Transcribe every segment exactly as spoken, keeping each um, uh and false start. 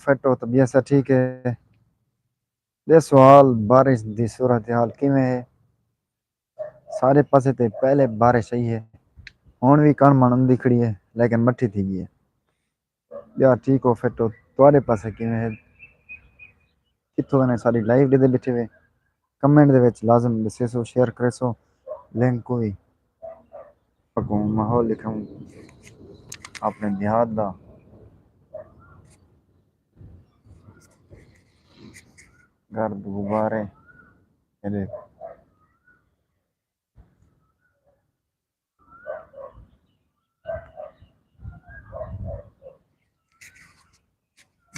Fit ہو؟ طبیعت سا ٹھیک ہے؟ دے سوال، بارش دی صورتحال کیویں ہے؟ سارے پاسے تے پہلے بارش آئی ہے، ہن وی کݨ مݨ اندی کھڑی ہے، لیکن مٹھی تھی ڳئی ہے۔ ٻیا ٹھیک ہو، فٹ ہو؟ تہاݙے پاسے کیویں ہے؟ کتھوں نے ساری لائیو ݙیہدے ٻیٹھے وے؟ کمنٹ دے وچ لازم ݙسیسو، شیئر کریسو لنک کوں وی۔ پکوں ماحول ݙکھاؤں اپݨے دیہات دا۔ گرد غبارے، اے ݙیکھ۔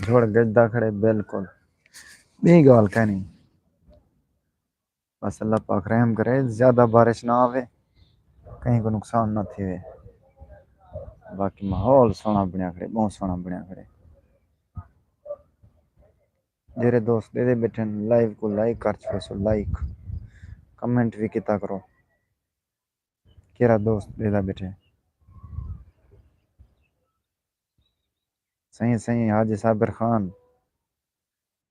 جھڑ گجدا کھڑے، بالکل۔ ٻئی ڳالھ کائنی۔ بس اللہ پاک رحم کرے، زیادہ بارش نہ آوے، کہیں کوں نقصان نہ تھیوے۔ باقی ماحول سوہݨا بݨیا کھڑے، ٻہوں سوہݨا بݨیا کھڑے۔ جیڑھے دوست ݙیہدے ٻیٹھن، لائیو کوں لائک کر چھوڑسو، لائک۔ کمنٹ وی کیتا کرو۔ کیڑھا دوست ݙیہدا ٻیٹھے؟ سئیں، سئیں حاجی صابر خان۔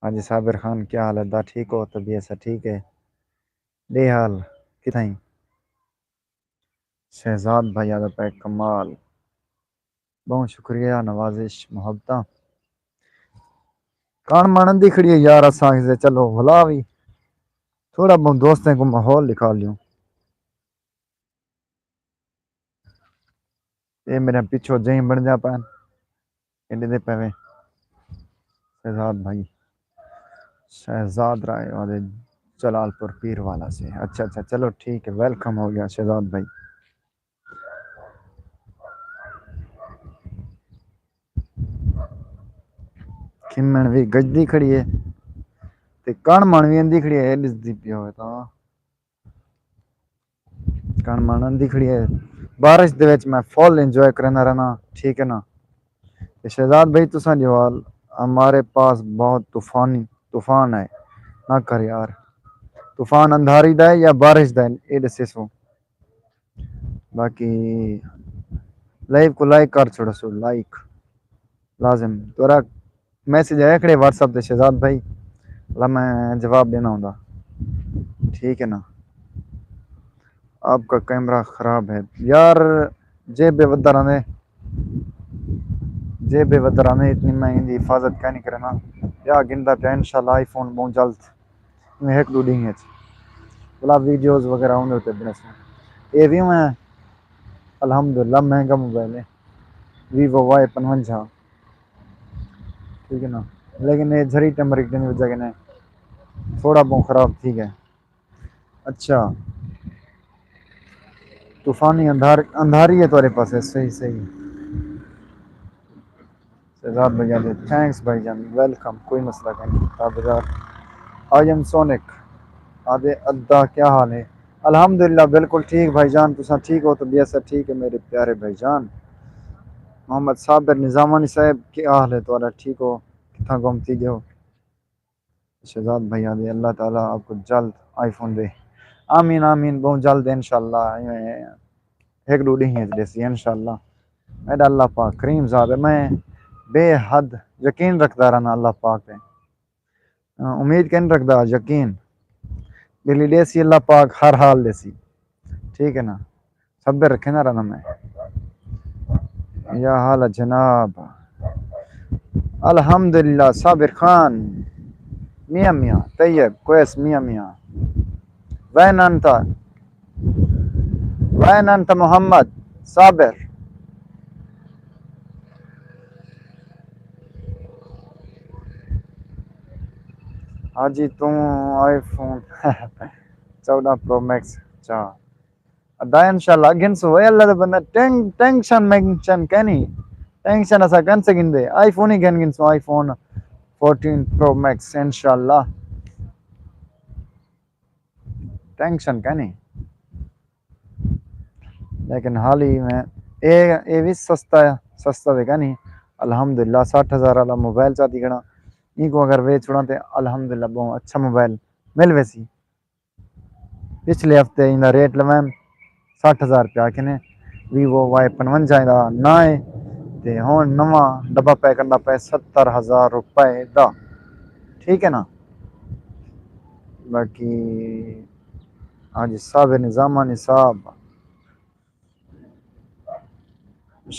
حاجی صابر خان، کیا حال ہے؟ دا ٹھیک ہو؟ طبیعت سا ٹھیک ہے؟ ݙے حال کتھائیں؟ شہزاد بھائی آہدا پئے کمال۔ ٻہوں شکریہ، نوازش، محبتاں۔ کݨ مݨ اندی کھڑی ہے یار، اساں آکھیسے چلو ولا وی تھوڑا ٻہوں دوستیں کوں ماحول ݙکھا لیوں۔ اے میݙے پچھوں جئیں بݨدیاں پئن، اے ݙیہدے پئے وے شہزاد بھائی، شہزاد رائے والے جلال پور پیر والا سے۔ اچھا، اچھا، چلو ٹھیک ہے، ویلکم ہو ڳیا شہزاد بھائی۔ کھمݨ وی گجدی کھڑی ہے تے کݨ مݨ وی اندی کھڑی ہے، اے ݙسدی پئی ہووے تاں۔ کݨ مݨ اندی کھڑی ہے۔ بارش دے وچ میں فل انجوائے کریندا رہنا، ٹھیک ہے نا؟ تے شہزاد بھائی، تساں جو حال، ہمارے پاس بہت طوفانی، طوفان ہے، نہ کر یار۔ طوفان اندھاری دا ہے یا بارش دا ہے، اے ݙسیسو۔ باقی لائیو کوں لائک کر چھوڑسو، لائک لازم۔ تہاݙا میسج آیا کھڑے واٹس ایپ تے شہزاد بھائی، لا میں جواب ݙینا ہوندا۔ ٹھیک ہے نا؟ آپ کا کیمرہ خراب ہے یار، جیب ودھدا رہندے، جیب ودھدا رہندے، اتنی میں ایندی حفاظت کائنی کریندا۔ یا گھندا پیا، انشاءاللہ آئی فون ٻہوں جلد، ایویں ہک ݙو ݙینھ اچ ولا ویڈیوز وغیرہ اوندے اتے بݨیسوں۔ اے وی میں الحمدللہ مہنگا موبائل ہے، ویوو وائی پنجونجھا، ٹھیک ہے نا؟ لیکن اے جھری ٹمری دی وجہ کنے تھوڑا بہت خراب تھی ڳئے۔ اچھا، طوفانی اندھار، اندھاری ہے تہاݙے پاسے، صحیح، صحیح۔ شہزاد بھائی جان، تھینکس بھائی جان، ویلکم، کوئی مسئلہ کائنی۔ تابعدار، آئی ایم سونک آہدے، ادا کیا حال ہے؟ الحمدللہ بالکل ٹھیک بھائی جان، تساں ٹھیک ہو؟ طبیعت سا ٹھیک ہے میرے پیارے بھائی جان؟ محمد صابر نظامانی صاحب، کیا حال ہے تہاݙا؟ ٹھیک ہو؟ کتھاں گم تھی ڳئے ہو؟ شہزاد بھائی آہدے، اللہ تعالیٰ آپ کو جلد آئی فون دے۔ آمین، آمین، ٻہوں جلد انشاءاللہ، ایویں ہک ݙو ݙینھ اچ ݙیسی انشاءاللہ۔ میݙا اللہ پاک کریم ذات ہے، میں بے حد یقین رکھدا رہنا اللہ پاک تے۔ امید کائنی رکھدا، یقین۔ ٻلی ݙیسی اللہ پاک، ہر حال ݙیسی۔ ٹھیک ہے نا؟ صبر رکھیندا رہنا میں۔ یا حال ہے جناب۔ الحمدللہ، صابر خان، میاں میاں، طیب، قیس، میاں میاں۔ وین انت؟ وین انت محمد صابر؟ حاجی توں آئی فون چوݙاں پرو میکس چا۔ ادا انشاءاللہ گھنسوں، اے اللہ دا بندہ، ٹینک-، ٹینکشن مینکشن کینی، ٹینکشن اساں کن سے گھندے، آئی فون ہی گھن گھنسوں، آئی فون فورٹین پرو میکس انشاءاللہ۔ ٹینکشن کائنی۔ لیکن حالی میں اے، اے وی سستا ہے، سستا تے کائنی۔ الحمدللہ سٹھ ہزار والا موبائل چاتی کھڑا، اینکوں اگر ویچ چھوڑاں تے الحمدللہ ٻہوں اچھا موبائل مل ویسی۔ پچھلے ہفتے ایندا ریٹ لوائم سٹھ ہزار روپیہ آکھے نے۔ ویوو وائی پنجونجھا ایندا ناں ہے۔ تے ہݨ نواں ڈبہ پیک کرݨا پئے ستر ہزار روپے دا۔ ٹھیک ہے نا؟ باقی حاجی صاحب نظامانی صاحب،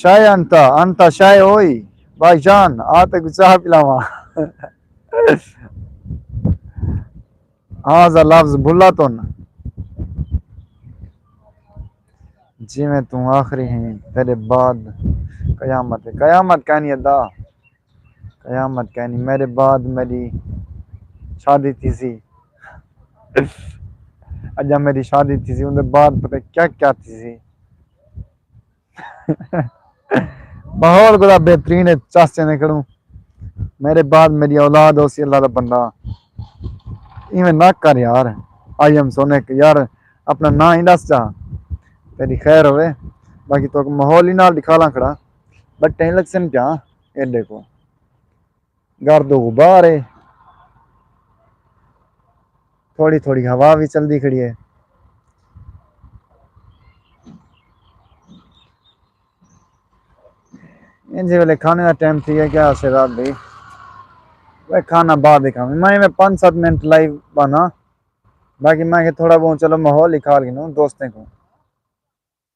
شائے انت، انت شائے ہوئی۔ بھائی جان، آ تے کوں چاہ پلاواں۔ ہاں، ذا لفظ بھلا تو نہ۔ جیویں توں آخری ہیں، تیرے بعد قیامت ہے۔ قیامت کائنی ادا، قیامت کائنی۔ میرے بعد میری شادی تھیسی۔ اڄاں میری شادی تھیسی، اوندے بعد پتہ کیا کیا تھیسی۔ ماحول بڑا بہترین ہے، چس چیندے کھڑوں۔ میرے بعد میری اولاد ہوسی، اللہ دا بندہ۔ ایویں نہ کر یار، آئی ایم سونک یار، اپنا ناں ہی ݙس چا، تیری خیر ہوئے۔ باقی تو ماحول ہی نال ݙکھالاں کھڑا، بٹ ٹائم لڳسن پیا ایݙے کو۔ گرد و غبار ہے، تھوڑی تھوڑی ہوا بھی چلدی کھڑی ہے۔ انجھے ویلے کھانے دا ٹائم تھی ڳیا، کیا آسے رات دی؟ وے کھانا بعد ہی کھاویں۔ میں میں پنج ست منٹ لائیو بنا، باقی میں کہ تھوڑا بہت چلو ماحول ہی کھال گھنوں دوستیں کو۔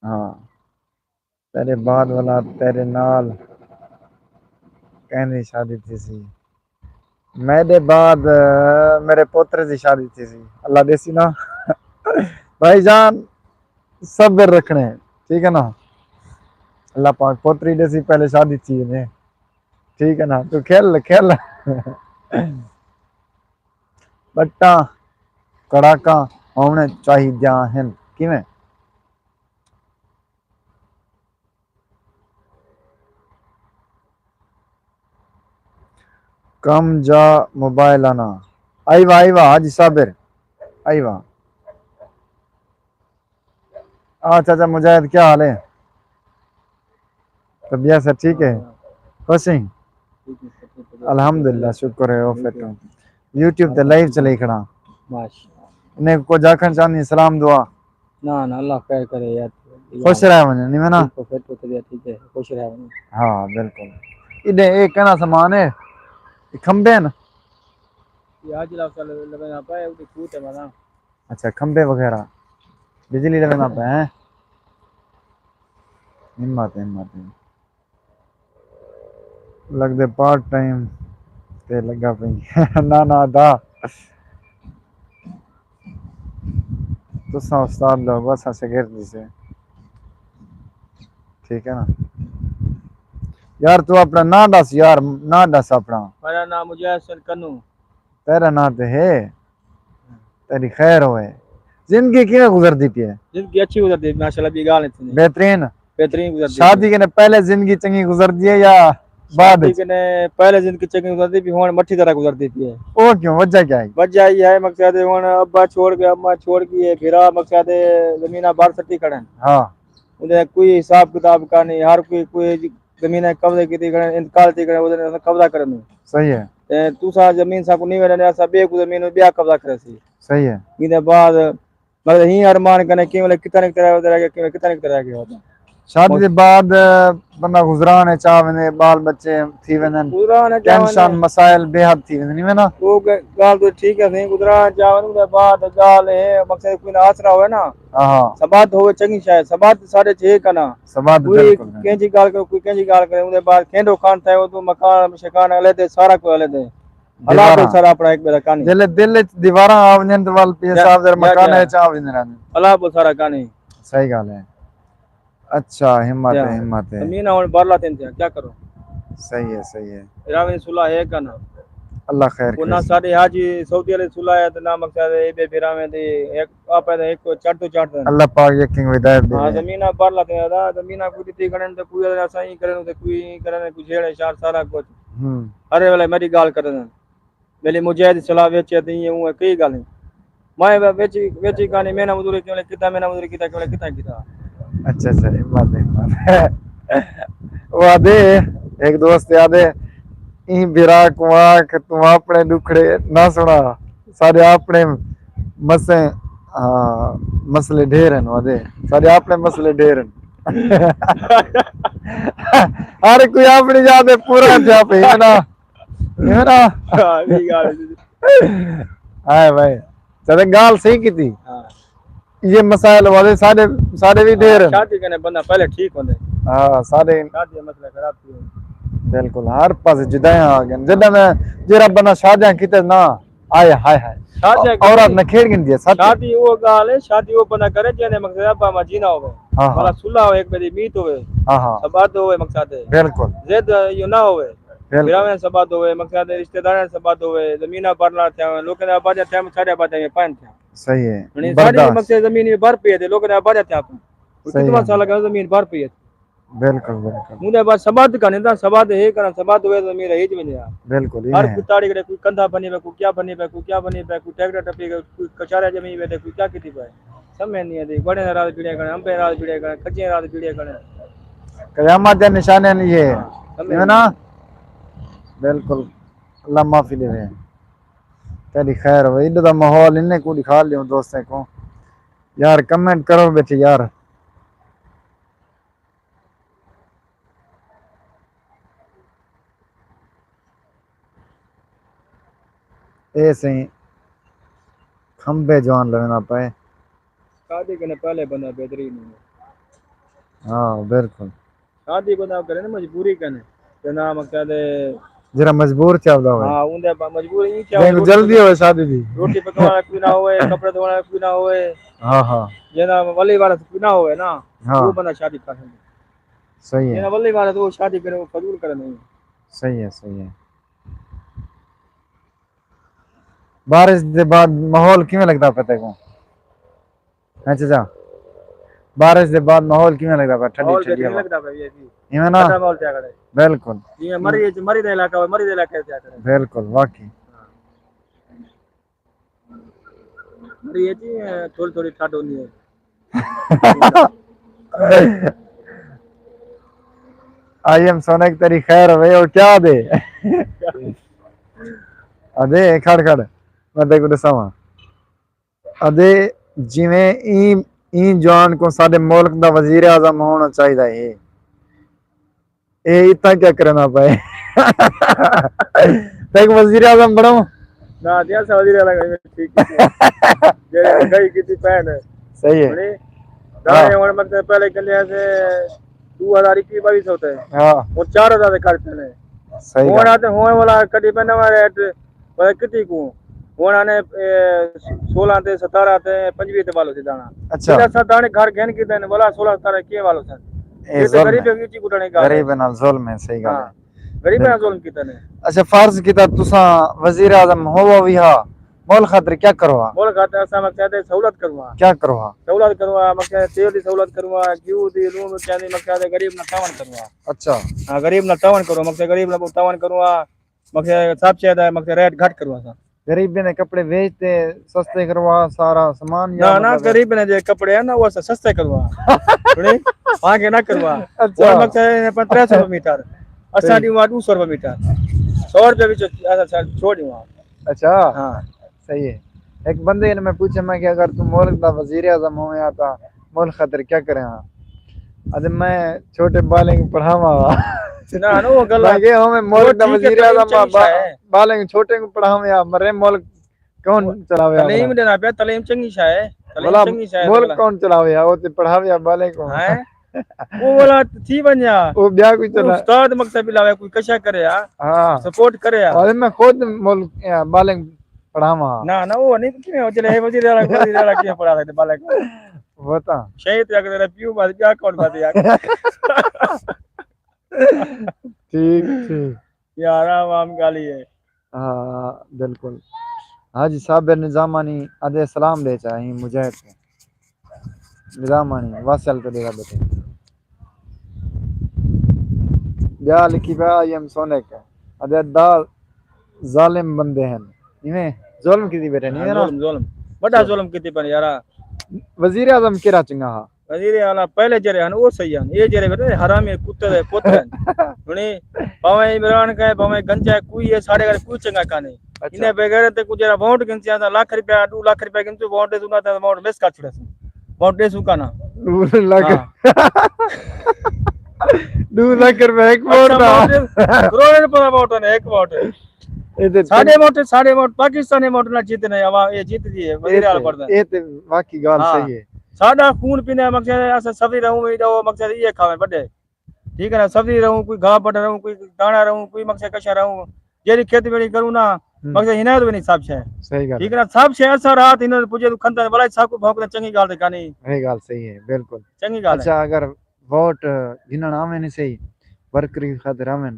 ہاں، تیرے بعد والا تیرے نال کہیں دی شادی تھیسی۔ میݙے بعد، آ، میرے پوترے دی شادی تھیسی۔ اللہ ݙیسی نا۔ بھائی جان، صبر رکھݨے، ٹھیک ہے نا؟ اللہ پاک پوتری ݙیسی، پہلے شادی تھی ونڄے، ٹھیک ہے نا؟ تو کھل، کھل۔ بٹاں کڑاکاں ہووݨے چاہیدیاں ہن۔ کیویں؟ کم جا موبائل آنا۔ آئی واہ، آئی واہ، حاجی صابر۔ آئی واہ۔ آ چاچا مجاہد، کیا حال ہے؟ طبیعت سے ٹھیک ہے؟ خوش ہیں؟ الحمدللہ، شکر ہے، او فٹ ہوں۔ یوٹیوب تے لائیو چلائی کھڑا۔ ماشاءاللہ۔ انہیں کو جاکھن چاہنی سلام دعا۔ نہ، نہ، اللہ خیر کرے یار۔ خوش رہ ونڄے، نہیں میں نا؟ ٹھیک ہو، فٹ ہو، طبیعت ٹھیک ہے، خوش رہ ونڄے۔ ہاں، بالکل۔ ایݙے اے کہنا سامان ہے، اے کھمبے ہیں نا؟ یہ آج لا سال لگا یہاں پہ، اُٹھے کھوت ہے مانا۔ اچھا، کھمبے وغیرہ، بجلی لگا پہ ہیں۔ ہمت، ہمت۔ لڳدے پارٹ ٹائم تے لڳا پئی۔ نہ، نہ، ادا۔ تساں استاد لوگ، اساں شاگرد ہی سے۔ ٹھیک ہے نا؟ یار، تو اپنا ناں ݙس یار، ناں ݙس اپنا۔ میرا نام مجاہد حسین کنو۔ تیرا ناں تے ہے، تیری خیر ہوئے۔ زندگی کیویں گزردی پئی ہے؟ زندگی اچھی گزردی پئی، ماشاءاللہ، ٻئی ڳالھ نہیں تھیندی۔ بہترین۔ بہترین گزردی پئی۔ شادی کنے پہلے زندگی چنڳی گزردی ہے یا بعد شادی وچ؟ کنے پہلے زندگی چنڳی گزردی پئی، ہݨ مٹھی طرح گزردی پئی ہے۔ او کیوں؟ وجہ کیا ہے؟ وجہ یہ ہے، مقصد ہے، ہݨ ابا چھوڑ ڳئے، اماں چھوڑ ڳئی ہے، بھرا، مقصد ہے، زمیناں بار سٹی کھڑے ہیں۔ ہاں۔ اُنہیں کوئی حساب کتاب کائنی، ہر کوئی، کوئی زمین قبضے کیتی کھڑے، انتقال تھی کھڑے، اُنہیں قبضہ کرݨے۔ صحیح ہے۔ تے تساں زمین ساکوں نہیں ویندے، اساں ٻئے کوں زمین ٻیا قبضہ کرے سی۔ صحیح ہے۔ ایندے بعد مگر ہیں ارمان کنے کیویں لے کتنا نکتا رہ ڳیا، کیویں لے کتنا نکتا رہ ڳیا ہوتا۔ شادی دے بعد بندہ گزران ہے چاہ ویندے، ٻال ٻچے تھی ویندن، گزران ہے چاہ ٹینشن، ویندے۔ مسائل بے حد تھی ویندے، نہیں وینا؟ وہ گ-، ڳالھ تو ٹھیک ہے، سائیں، گزران چاہ ویندے، بعد ڳالھ ہے، مقصد کوئی نہ آسرا ہوئے نا۔ ہاں، ہاں۔ ثبات ہوئے چنڳی شے، ثبات ساݙے چ ہے کنا۔ ثبات کوئی بالکل ہے۔ کہیں جی ڳالھ کرے، کوئی کہیں جی ڳالھ کرے، اُنہیں بعد کھینڈو کھان تھئے، اُدوں مکان، شکان علیحدے، سارا کچھ علیحدے۔ اللہ دیواراں۔ بول سارا اپنا ایک بیرا کانی۔ جیلے دل اچ دیواراں آ ونڄن تے ول پی ایس یا، صاحب دے یا، مکان یا۔ اچ آ ونڄن۔ اللہ بول سارا کانی۔ صحیح ڳالھ ہے۔ اچھا، ہمت یا۔ ہے، ہمت ہے۔ زمین ہݨ بارلا تین تھیا، کیا کرو؟ صحیح ہے، صحیح ہے۔ راوی صلح ہے کنا۔ اللہ خیر کو نہ کرے۔ ساݙے حاجی سعودی والے صلح ہے تے نہ مقصد ہے، اے ٻئے بھراویں دی ایک آپ ہے، ایک چڑھ تو چڑھ دے۔ اللہ پاک یقین ہدایت دے۔ ہاں، زمیناں بارلا تین دا، زمیناں کوئی ݙتی کھڑن تے کوئی اساں ایں کرن تے کوئی ایں کرن، کوئی جھیڑ اشار سارا کچھ۔ ہوں۔ ہر ویلے میری ڳالھ کریندن۔ ویلے مجاہد صلاح وچ ہے تے ایں اوں کئی ڳالھ ہیں۔ میں وچ، وچ ہی کہانی میں نہ مزدوری کیوں لے کیتا، میں نہ مزدوری کیتا، کیوں لے کیتا، کیتا۔ اچھا، اچھا، اے بات ہے، بات ہے۔ او آدھے، ایک دوست آدھے، ایں بھرا کوں آکھ توں اپݨے ݙکھڑے نہ سݨا، ساݙے اپݨے مسئے، ہاں، مسئلے ڈھیر ہیں، آدھے، ساݙے اپݨے مسئلے ڈھیر ہیں۔ ہر کوئی اپݨی جاہ تے پورا تھیا پئے، ہے نا؟ ہے نا؟ ہاں، صحیح ڳالھ ہے۔ ہائے بھائی، تے ڳالھ صحیح کیتی۔ ہاں۔ یہ مسائل والے سارے، سارے بھی ڈھیر ہیں۔ شادی کنے بندہ پہلے ٹھیک ہوندے۔ ہاں، سارے۔ شادی مسئلہ خراب تھی ہوندے۔ بالکل، ہر پاس جدائیاں آ گئے۔ جدوں میں، جیڑھا بندہ شادیاں کیتے نا، آئے ہائے ہائے۔ شادی عورت نہ کھیڑ گندی ہے، سچ۔ شادی وہ ڳالھ ہے، شادی وہ بندہ کرے جنہیں مقصد ابا ما جینا ہوے۔ ہاں، ہاں۔ بھلا صلح ہوے، ایک بڑی میت ہوے۔ ہاں، ہاں۔ سبات ہوے مقصد ہے۔ بالکل۔ ضد یہ نہ ہوے۔ بالکل۔ بھراواں سبات ہوے، مقصد ہے رشتہ داراں سبات ہوے، زمیناں بھرنا تھیا، لوکاں دا آبادیاں تھیا، سارے آبادیاں میں پائن تھیا۔ صحیح ہے۔ ہݨ ساری برداشت۔ مقصد زمین میں بھر پئی ہے، لوکاں دا آبادیاں تھیا پئے۔ صحیح کتنا ہے۔ سال لگا زمین بھر پئی ہے۔ بالکل، بالکل۔ مجھے بس سبات کنے دا، سبات ہے کنا، سبات ہوے زمین رہی ونڄے۔ بالکل، ہر ایویں ہے۔ کوئی تاڑی کھڑے، کوئی کندھا بھنی پئے، کوئی کیا بھنی پئے، کوئی کیا بھنی پئے، کوئی ٹریکٹر ٹپی ڳئے، کوئی کچارا جمی پئے، کوئی کیا کیتی پئے۔ سمجھ نہیں آتی، وݨیں دا راز بھیڑے کھڑے، امبیں راز بھیڑے کھڑے، کھجیں راز بھیڑے کھڑے۔ قیامت دے نشانے نہیں ہے۔ ہاں، سمجھ ہے نا؟ بالکل۔ اللہ معافی ݙیوے۔ تیری خیر ہوئے۔ ایݙا دا ماحول انہیں کو دکھا لیوں دوستیں کو۔ یار، کمنٹ کرو بیٹھے یار۔ اے سئیں کھمبے جوان لوینا پئے۔ شادی کنے پہلے بندہ بہترین ہے۔ ہاں، بالکل۔ شادی بندہ کرے نا مجبوری کنے۔ تے نہ مقصد ہے جیڑھا مجبور چاہدا ہوئے۔ ہاں، اوندے با-، مجبوری نہیں چاہدا جنہیں کو۔ جلدی ہوئے شادی دی۔ روٹی پکاوݨ والا کوئی نہ ہوئے، کپڑے دھوݨ والا کوئی نہ ہوئے۔ ہاں، ہاں۔ جنہیں ولی والا کوئی نہ ہوئے نا، ہاں۔ وہ بندہ شادی کر سکدے۔ صحیح ہے۔ جنہیں ولی والا تو وہ شادی کرے، وہ فضول کرے نہیں۔ صحیح ہے، صحیح ہے۔ بارش دے بعد ماحول کیویں لڳدا پئے تیکوں؟ اچھا جا، بارش دے بعد ماحول کیویں لڳدا پئے؟ ٹھنڈی ماحول ٹھنڈی بہترین ہوا۔ لڳدا پئے وی ہے جی۔ ایویں نا؟ ٹھنڈا ماحول تھیا کھڑے۔ بالکل۔ جیویں مری اچ، مری دا علاقہ ہوئے، مری دے علاقے تھیا کھڑے۔ بالکل، واقعی۔ ہاں۔ مری اچ، اے، تھوڑی تھوڑی ٹھڈ ہوندی ہے۔ آئی ایم سونک تیری خیر ہوئے، او کیا دے؟ ادے، کھڑ کھڑ، میں تیکوں ݙساواں۔ ادے جیویں ایں، ایں جوان کوں ساݙے ملک دا وزیر اعظم ہووݨا چاہیدا ہے۔ اے اتھاں کیا کرݨا پئے؟ تیکوں وزیر اعظم بݨاؤں؟ نہ جی، اساں وزیر اعظم ٹھیک ہے۔ جیڑھے مہنگائی کیتی پئے نے۔ صحیح ہے۔ ہݨ ہاں۔ داݨے ہݨ مطلب پہلے گندے سے ݙو ہزار اکوی ٻاوی سو تے۔ ہاں۔ ہݨ چار ہزار تے کر ݙتے نے۔ صحیح ڳالھ۔ ہݨ آ تے ہݨ والا کݙی پئے نواں ریٹ، پتہ کتنی کوں؟ ہݨ آنے، اے، سولہ تے ستارہ تے پنجویہہ تے والو سی داݨا۔ اچھا۔ جیڑھا اساں داݨے گھر گھن کیتے نے، والا سولہ ستارہ کیویں والو سن؟ اے اے تے ظلم غریب ہے۔ وچ ہی کٹݨے ڳالھ ہے۔ غریب نال ظلم ہے، صحیح ڳالھ ہے۔ ہاں۔ غریباں نال بالکل۔ ظلم کیتا نے۔ اچھا، فرض کیتا تساں وزیر اعظم ہووو وی ہا، ملک خاطر کیا کرو ہا؟ ملک خاطر اساں مقصد ہے سہولت کروں ہا۔ کیا کرو ہا؟ سہولت کروں ہا، مقصد ہے تیل دی سہولت کروں ہا، گیہوں دی، لوݨ دی، چینی، مقصد ہے غریب نال تعاون کروں ہا۔ اچھا۔ ہاں، غریب نال تعاون کروں، مقصد غریب نال تعاون کروں ہا۔ مقصد سب چیز دا مقصد ریٹ گھٹ کروا سا۔ غریبیں دے کپڑے ویچ تے سستے کروا سارا سامان یا نہ، نہ، مطلب غریبیں دے کپڑے ہیں نا، وہ سستے کروا۔ سݨی؟ مہنگے نہ کروا۔ اچھا۔ اور مقصد ہے پر ترے سو روپے میٹر۔ اساں صحیح۔ ݙیواں ݙو سو روپے میٹر۔ سو روپے وچ اساں چھوڑ ݙیواں۔ اچھا۔ ہاں۔ صحیح ہے۔ ہک بندے نے میں پوچھا، میں کہ اگر توں ملک دا وزیر اعظم ہوویں ہا تاں ملک خاطر کیا کریں ہا؟ اتے میں چھوٹے ٻالیں کوں پڑھاواں ہا۔ نہ، نہ، وہ غلط۔ میں کہ ہوویں ملک دا وزیر اعظم ہا، ٻالیں کوں چھوٹے کوں پڑھاویں ہا، مرے ملک کون چلاوے ہا؟ تعلیم ݙینا پیا، تعلیم چنڳی شے ہے۔ تعلیم چنڳی شے ہے، ملک کون چلاوے ہا؟ او تے پڑھاوے ہا ٻالیں کوں۔ ہیں؟ او والا تھی ونڄا۔ او ٻیا کوئی چلا۔ استاد مقصد بھی لاوے، کوئی کشا کرے ہا۔ ہاں۔ سپورٹ کرے ہا۔ اور میں خود ملک، ٻالیں پڑھاواں۔ نہ، نہ، او نہیں، کیویں ہو چلے، وزیر اعلیٰ، وزیر اعلیٰ کیویں پڑھا سڳدے ٻالیں کوں؟ وہ تاں۔ شہید توں اڳوں تیݙا پیو بس، ٻیا کون بس یار؟ ٹھیک، ٹھیک۔ یار، عوام ڳالھی ہے۔ ہاں، بالکل۔ حاجی صابر نظامانی ادے سلام ݙے چا، ایں مجاہد کوں۔ نظامانی، واصل تے ݙیوا ٻیٹھے۔ ٻیا لکھی پیا، آئی ایم سونک۔ ادے دا ظالم بندے ہن۔ ایویں ظلم کیتی ٻیٹھے، نہیں ہاں، ہے نا؟ ظلم، ظلم۔ وݙا ظلم۔ ظلم کیتی پن یارا۔ وزیر اعظم کیڑھا چنڳا ہا؟ وزیر اعلیٰ پہلے جیڑھے ہن، او صحیح ہن۔ اے جیڑھے بیٹھے حرامیں کتے دے پتر ہن۔ سݨی، بھاویں عمران خان ہے، بھاویں گنجا ہے، کوئی ہے، ساݙے گھر کوئی چنڳا کائنی۔ اچھا۔ انہیں بغیر تے کجھ جیڑھا ووٹ گھنسیاں تاں لکھ روپیہ، ݙو لکھ روپیہ گھنسوں، ووٹ ݙیسوں نہ تاں ووٹ مس کر چھوڑیسوں۔ ووٹ ݙیسوں کائنا۔ ݙو لکھ، ݙو لکھ روپے ہک ووٹ دا۔ کروڑ روپے دا ووٹ ہے، ہک ووٹ۔ اے تے ساݙے ووٹ، ساݙے ووٹ، پاکستانی ووٹ نہ جیتنے، عوام اے جیت دی ہے، وزیر اعلیٰ بݨدے۔ اے تے واقعی ڳالھ صحیح ہے۔ ساݙا خون پیندے، مقصد ہے اساں سبزی رہوں، ایݙا او مقصد اے کھاویں وݙے۔ ٹھیک ہے نا، سبزی رہوں، کوئی گھاہ پٹا رہوں، کوئی داݨا رہوں، کوئی مقصد کشا رہوں، جیڑھی کھیتی باڑی کروں نا، مقصد ہنر وی نہیں سب شے۔ صحیح ڳالھ ہے۔ ٹھیک ہے نا، سب شے اساں رات ہنر پجے توں کھندا، بھلا ساکوں بھونکدا چنڳی ڳالھ تے کائنی۔ اے ڳالھ صحیح ہے، بالکل۔ چنڳی ڳالھ ہے۔ اچھا، اگر ووٹ گھنݨ آویں نہیں صحیح، ورکری خاطر آویں،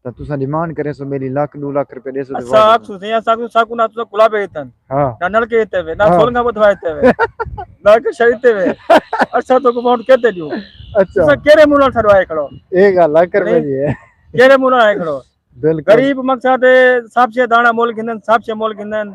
تاں تساں ڈیمانڈ کریسو، میݙی لکھ ݙو لکھ روپے ݙیسو تے اساں ووٹ آکھسوں سئیں، اساکوں، ساکوں نہ تساں کلابے ݙتن، ہاں۔ نہ نلکے ݙتے وے، نہ سولنگا ٻدھوائے ݙتے وے، نہ کشا ݙتے وے۔ اساں تہاکوں ووٹ کیتے ݙیوں؟ اچھا۔ تساں کیڑھے منہ نال سݙوائے کھڑو؟ اے ڳالھ آ کر نہیں۔ کیڑھے منہ نال آئے کھڑو؟ بالکل۔ غریب مقصد ہے، سب شے داݨا مُل گھندن، سب شے مُل گھندن۔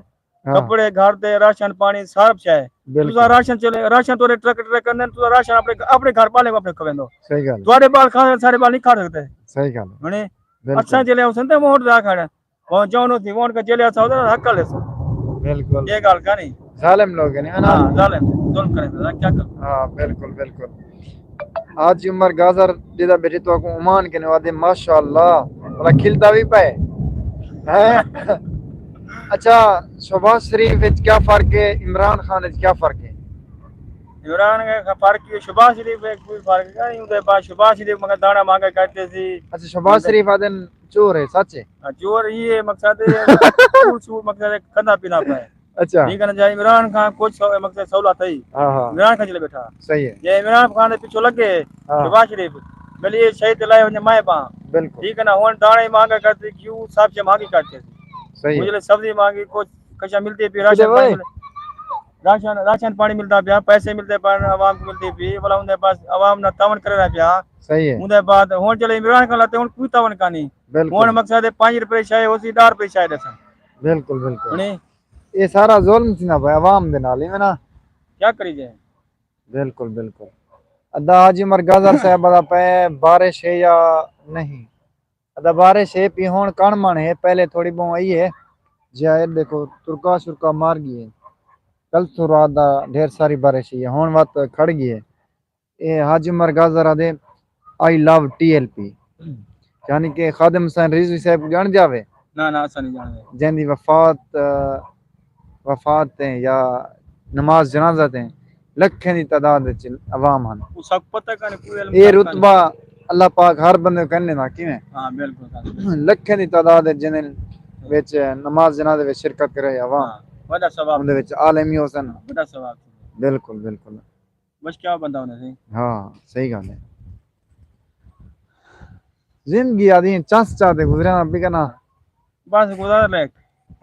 ہاں۔ کپڑے، گھر دے، راشن پاݨی، سب شے۔ بالکل۔ تساں راشن چلے، راشن تہاݙے ٹرک، ٹرک آندن، تساں راشن اپݨے، اپݨے گھر ٻالیں اپݨے کھویندو۔ صحیح ڳالھ ہے۔ تہاݙے ٻال کھاوے، سارے ٻال نہیں کھا سڳدے۔ صحیح ڳالھ ہے۔ ہݨے بالکل۔ اساں چلے آؤں سن تے ووٹ دا کھڑا۔ پہنچاؤ نو تھی ووٹ کا چلے آسا ادھر حق لے سو۔ بالکل۔ یہ گال کا نہیں۔ ظالم لوگ ہیں نا۔ ہاں، ظالم، ظلم کریں تے کیا کر۔ ہاں، بالکل، بالکل۔ حاجی عمر گازر جدا بیٹھے تو کو عمان کے نوادے، ماشاءاللہ۔ بڑا کھلتا بھی پے۔ ہیں؟ اچھا، شہباز شریف وچ کیا فرق ہے؟ عمران خان وچ کیا فرق ہے؟ عمران خان کا فرق ہے، شہباز شریف ہے، کوئی فرق نہیں۔ اُدے بعد شہباز شریف مگر داݨا مانگا کرتے سی۔ اچھا، شہباز شریف آدن چور ہے، سچ ہے؟ ہاں، چور ہی ہے، مقصد ہے، چور، چور، مقصد ہے، کھانا پینا پے۔ اچھا۔ ٹھیک ہے نا، جے عمران خان کچھ سو-، مقصد سہولت ہے۔ ہاں، ہاں۔ عمران خان چلے بیٹھا۔ صحیح ہے۔ جے عمران خان دے پچھوں لگے، ہاں۔ شہباز شریف، بل یہ شہید لائے ونجے مائے پا۔ بالکل۔ ٹھیک ہے نا، ہن داݨے مانگا کرتے کیوں، سب سے مانگی کرتے۔ صحیح ہے۔ مجھے سبزی مانگی، کچھ کشا ملتی پی، راشن پاݨی مل-، راشن، راشن پاݨی ملدا پیا، پیسے ملدے پن، عوام کوں ملدی پی، بھلا اوندے پاس عوام نہ تعاون کرے رہا پیا۔ صحیح ہے۔ اوندے بعد ہن چلے عمران خان لاتے، ہن کوئی تعاون کائنی۔ بالکل۔ ہن مقصد ہے پنج روپے شے ہوسی، ݙاہ روپے شے ݙسن۔ بالکل، بالکل۔ ہݨے اے سارا ظلم تھیندا پیا عوام دے نال، ایویں نا؟ کیا کری جائے؟ بالکل، بالکل۔ ادا حاجی عمر گازر صاحب دا پے بارش ہے یا نہیں؟ ادا بارش ہے پی ہݨ کݨ مݨ ہے، پہلے تھوڑی بہوں آئی ہے۔ جی اے ݙیکھو، ترکا شرکا مار ڳئی ہے۔ کل تو رات دا ڈھیر ساری بارش ہے، ہݨ وت کھڑ ڳئی ہے۔ اے حاجی عمر گازر آدے، "I love T L P"، یعنی کہ خادم حسین رضوی صاحب کوں ڄاݨدے آوے؟ نہ، نہ، اساں نہیں ڄاݨدے۔ جیندی وفات، آ، وفات تے یا نماز جنازہ تے لکھیں دی تعداد وچ عوام ہن۔ او ساکوں پتہ کائنی، کوئی علم اے کائنی۔ رتبہ اللہ پاک ہر بندے کوں کائنی ݙیندا، کیویں؟ ہاں، بالکل، بالکل۔ لکھیں دی تعداد وچ جنہیں وچ نماز جنازے وچ شرکت کرے عوام۔ ہاں، وݙا ثواب۔ اوندے وچ عالم ہی ہوسن۔ وݙا ثواب۔ بالکل، بالکل۔ بس کیا بندہ ہونا سی۔ ہاں، صحیح ڳالھ ہے۔ زندگی آدھی چس چا تے گزریا نہ پکنا۔ بس گزارا لائق۔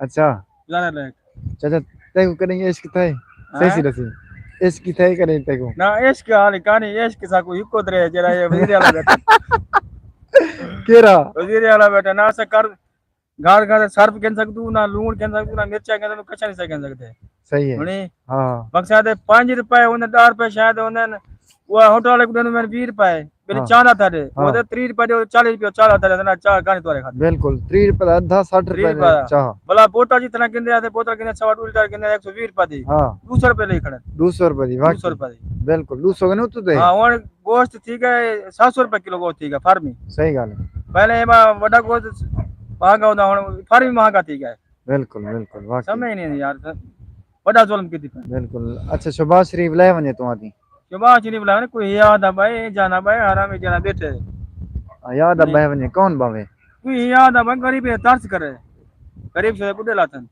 اچھا۔ گزارا لائق۔ چاچا، تیکوں کݙیں عشق تھئے؟ ہاں؟ صحیح سی ݙسی۔ عشق تھئے کݙیں تیکوں؟ نہ، عشق حال کائنی، عشق ساکوں ہکو درے جیڑھا اے وزیر اعلیٰ بیٹھا۔ کیڑھا؟ وزیر اعلیٰ بیٹھا، نہ اساں کر گھر گھر صرف گھن سڳدوں، نہ لوݨ گھن سڳدوں، نہ مرچاں گھن سڳدوں، کچھ نہیں سڳ گھن سڳدے۔ صحیح ہے۔ ہݨے ہاں۔ مقصد ہے پنج روپے ہوندے، ݙاہ روپے شاید ہوندے ہن، او ہوٹل والے کوں ݙیندے ہن ویہہ روپے، بل ہاں۔ چاہ دا تھاݙے، ہاں۔ او تے تریہہ روپے ݙیو، چالیہہ روپے چاہ دا تھاݙے، نہ چاہ کائنی تہاݙے کھاتے۔ بالکل، تریہہ روپے دا ادھا، سٹھ روپے تریہہ روپے دا۔ چاہ۔ بھلا بوتل جتنا گھندے آ تے بوتل گھندے، سوا ݙو لیٹر گھندے، ہک سو ویہہ روپے دی۔ ہاں۔ ݙو سو روپے لئی کھڑے۔ ݙو سو روپے دی، واقعی۔ ݙو سو روپے دی۔ بالکل، ݙو سو کنے اتوں تے۔ ہاں، ہݨ گوشت تھی ڳئے، ست سو روپے کلو گوشت تھی ڳئے فارمی۔ صحیح ڳالھ ہے۔ پہلے ایہ وݙا گوشت مہانگا ہوندا، ہݨ فارمی مہانگا تھی ڳئے۔ بالکل، بالکل، واقعی۔ سمجھ نہیں آندی یار، وݙا ظلم کیتی پئے۔ بالکل۔ اچھا، شہباز شریف لے ونڄے توں آدھی؟ شہباز شریف لے ونڄے، کوئی یاد آ بھائی، جانا بھائی، حرام جانا بیٹھے۔ ہاں، یاد آ نہیں۔ بھائی ونڄے، کون باوے؟ کوئی یاد آ بھائی، غریب ترس کرے۔ غریب سے ٻڈھے لاتن۔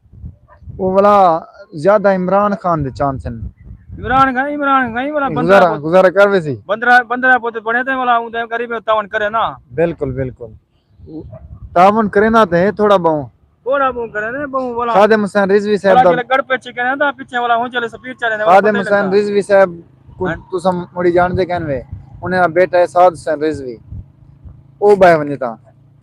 او والا زیادہ عمران خان دے چانس ہن۔ عمران خان، عمران خان والا بندہ گزارا، پوت-، گزارا کر ویسی۔ بندہ، بندہ پوت بݨے تے والا اوں تے غریب تعاون کرے نا۔ بالکل، بالکل۔ تعاون کریندا تے ہے تھوڑا بہوں۔ تھوڑا بہوں کرے نا، بہوں والا۔ خادم حسین رضوی صاحب والا دا جیڑھا گڑھ پچھے کرے نا، پچھے والا ہوں چلے سفیر چلے نے، والا خادم پتہ ہی حسین لڳدا۔ رضوی صاحب کو ہاں۔ تساں مڑی جاݨدے کائنی وے۔ انہیں دا بیٹا ہے سعد حسین رضوی۔ او ٻہہ ونڄے تاں۔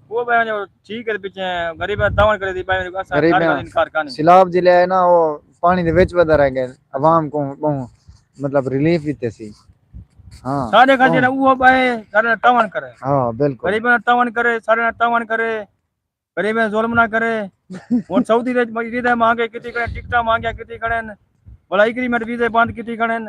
او ٻہہ ونڄے، ٹھیک ہے، پچھے غریب تعاون کرے دی، ٻہہ ونڄے، اساں غریب سارے ہیں۔ انکار کائنی۔ سیلاب جلے آئے نا، او پاݨی دے وچ ودھا رہ ڳئے، عوام کوں ٻہوں مطلب ریلیف ݙتے سی۔ ہاں۔ ساݙے گھر ٻہوں۔ جیڑھا اوہو ٻہے، ساݙے نال تعاون کرے۔ ہاں، بالکل۔ غریباں نال تعاون کرے، ساݙے نال تعاون کرے، غریبیں ظلم نہ کرے۔ ہݨ سعودی دے ویزے مہانگے کیتی کھڑے، ٹکٹاں مہانگیاں کیتی کھڑے ہن، بھلا ایگریمنٹ ویزے بند کیتی کھڑے ہن۔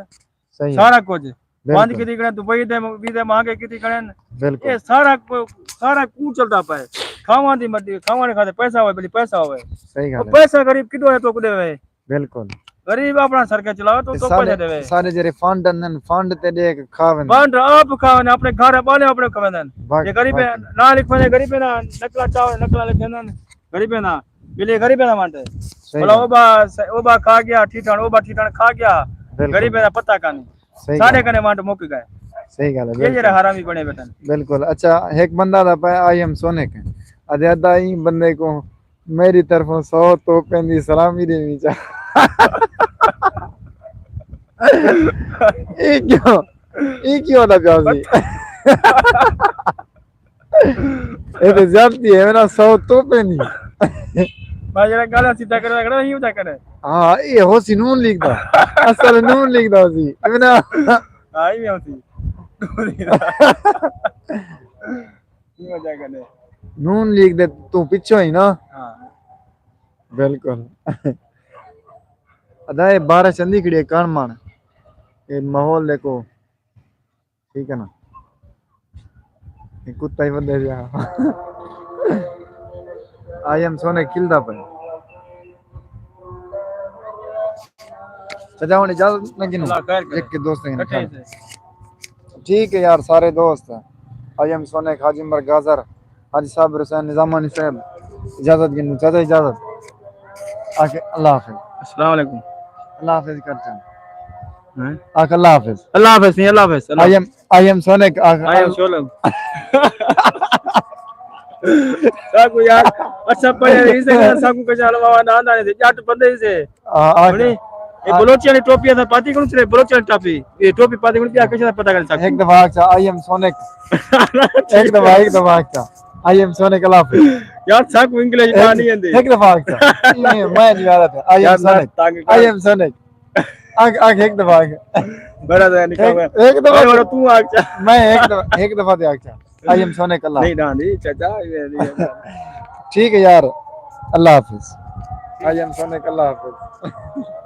صحیح ہے۔ سارا کجھ۔ بند کیتی کھڑے، دبئی دے ویزے مہانگے کیتی کھڑے۔ بالکل۔ اے سارا کو-، سارا کو چلدا پئے۔ کھاواں دی مڈی، کھاواں نے کھاتے پیسہ ہوئے، بلی پیسہ ہوئے۔ صحیح گل ہے۔ پیسہ غریب کڈو ہے تو کڈے ہوئے؟ بالکل۔ غریب اپنا سر کے چلاوے تو تو پیسہ دے۔ سارے جڑے فنڈ ہن، فنڈ تے دے کے کھا ویندے۔ فنڈ آپ کھا ویندے، اپنے گھر والے اپنے کھا ویندے۔ جے غریب نہ لکھوے، غریب نا نقلا چاہو، نقلا لکھے نا غریب نا، بلی غریب نا وانٹے۔ بھلا او با، او با کھا گیا ٹھیٹھن، او با ٹھیٹھن کھا گیا۔ بالکل۔ غریب نا پتہ کانی۔ صحیح سارے کنے ونڈ مک گئے۔ صحیح گل ہے، یہ جڑا حرامی بنے بیٹھن۔ بالکل۔ اچھا، ایک بندہ دا پہ آئی ایم سونک۔ ادے ادا ہی بندے کو میری طرفوں سو توپیں دی سلامی دینی چاہ۔ اے کیوں؟ اے کیوں دا پیا سی؟ اے تے زیادتی ہے نا، سو توپیں دی۔ بھائی جڑا گالا سیدھا کرے، اگڑا ہی ہوتا کرے۔ ہاں، اے ہو سی نون لیگ دا۔ اصل نون لیگ دا ہو سی۔ اے نا۔ ہاں، اے ہو سی۔ نون لیگ دے تو پچھو ہی نا۔ ہاں۔ بالکل۔ ادا اے بارش اندی کھڑی ہے، کان مان۔ اے ماحول دیکھو۔ ٹھیک ہے نا؟ اے کتا ہی ودے پیا۔ آئی ایم سونے کھلدا پیا۔ چچا ہن اجازت نہ گھنوں۔ اللہ خیر کرے۔ ایک کے دوست ہیں۔ ٹھیک ہے یار، سارے دوست۔ آئی ایم سونے، حاجی عمر گازر، حاجی صابر حسین نظامانی صاحب، اجازت گھنوں، چاچا اجازت۔ آکھے اللہ حافظ۔ السلام علیکم۔ اللہ حافظ کرچا۔ ہیں؟ آکھ اللہ حافظ۔ اللہ حافظ نہیں، اللہ حافظ، اللہ آئی ایم، آئی ایم سونک، آکھ آئی ایم سونک۔ ساکو یار، اچھا پڑھے نہیں سے، ساکو کچھ علماء نہ آندا نہیں سے، جٹ بندے ہی سے۔ آ، آ، سنی؟ اے آ۔ بلوچیاں دی ٹوپی اساں پاتی کوں چلے، بلوچیاں دی ٹاپی۔ اے ٹوپی پاتی کوں پیا کچھ پتہ کر ساکو۔ ایک دفعہ آکھا، آئی ایم سونک۔ ایک دفعہ، ایک دفعہ آکھا، آئی ایم سونک، اللہ حافظ۔ یار، ساکو انگلش ایک، پڑھنی آندی۔ ایک دفعہ آکھا۔ اے میں نہیں آ رہا تھا۔ آئی ایم یار، سونک۔ تنگ کر۔ آئی ایم سونک۔ آکھ، آکھ، ایک دفعہ آکھ۔ بڑا ذہن نکال ایک، گیا۔ ایک دفعہ بڑا، بڑا تو آکھ۔ میں ایک دفعہ، ایک دفعہ تے آکھا۔ آئی ایم سونک اللہ۔ نہیں، نہ، نہیں، چچا، یہ نہیں ہے۔ ٹھیک ہے یار، اللہ حافظ۔ آئی ایم سونک اللہ حافظ۔